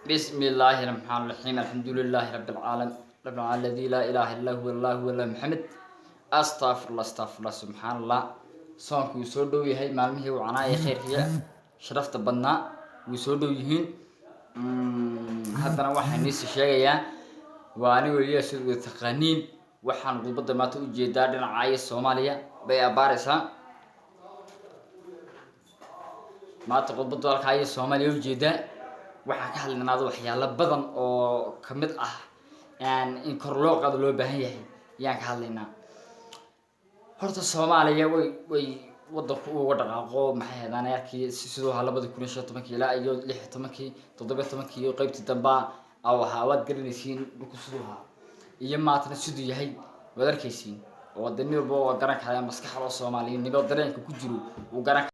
بسم الله الرحمن الرحيم، الحمد لله رب العالمين، رب العالمين الذي لا إله إلا هو، الله هو الله محمد. أستغفر الله، أستغفر الله، سبحان الله. Soonku wuu soo dhow yahay. Maalmihii wacanaa ee khayrkiya sharafta badnaa wuu soo dhow yihiin. Haddana waxaan niisi sheegayaa, waa anigo Eliyaas wada taqaaniin. Waxaan khudbadda maanta ujeedaa dhinaca Soomaaliya bay abaareysaa. Maanta khudbaddu halkaa iyo Soomaaliya ujeedaa. Waxaan ka hadlaynaa waxyaalo badan oo kamid ah in kor loo qaado loo baahan yahay ayaan ka hadlaynaa. Horta Soomaaliya way wadanku uga dhaqaaqo, maxay ahaydaan, arkii siduu ahaa 2015-kii ilaa iyo 16-kii, 17-kii iyo qeybtii dambaa au ahaa. Waad garanaysiin dhulku siduu ahaa iyo maatana siduu yahay, waad arkaysiin. Oo wadani walba waa garan karaya, maskaxda oo Soomaalinimo dareenka ku jiro uu garan.